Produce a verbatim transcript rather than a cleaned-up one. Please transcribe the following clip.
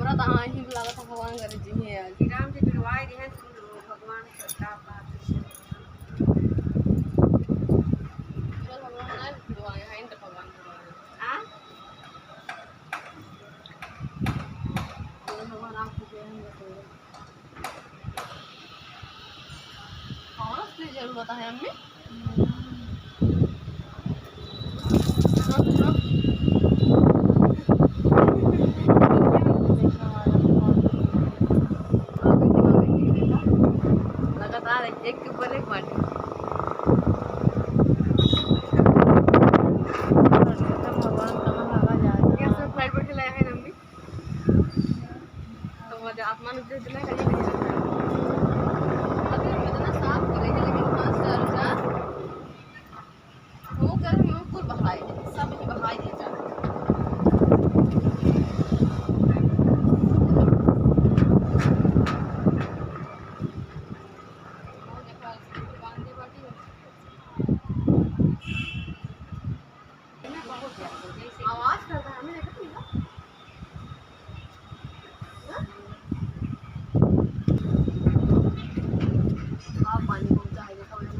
पूरा तो हाँ ही लागत है भगवान करे जी है आज। राम जी जुड़वाए दिए हैं, सुन लो, भगवान सरकार बात। चल भगवान आए, जुड़वाए हैं, तो भगवान जुड़वाए। हाँ? चल भगवान आपको दे, हम लोग को। कौन सी जरूरत है अम्मी? लगातार एक, एक के ऊपर एक बाटी। भगवान कहाँ भागा जा रहा है। ये सब फ्लाइट बैठे लाया है ना अम्मी? तो मजा आत्मा ने दे दिला है, ये नहीं आता। अभी हम इतना साफ करेंगे, लेकिन हाँ, सर, जा। वो कर, वो कुल बहाई दे, सब ही बहाई दे जा। वो देखो, बांधे बाटी। आवाज करता है, हमें देखा नहीं ना? हाँ? हाँ, पानी बहुत है, देखा मैंने।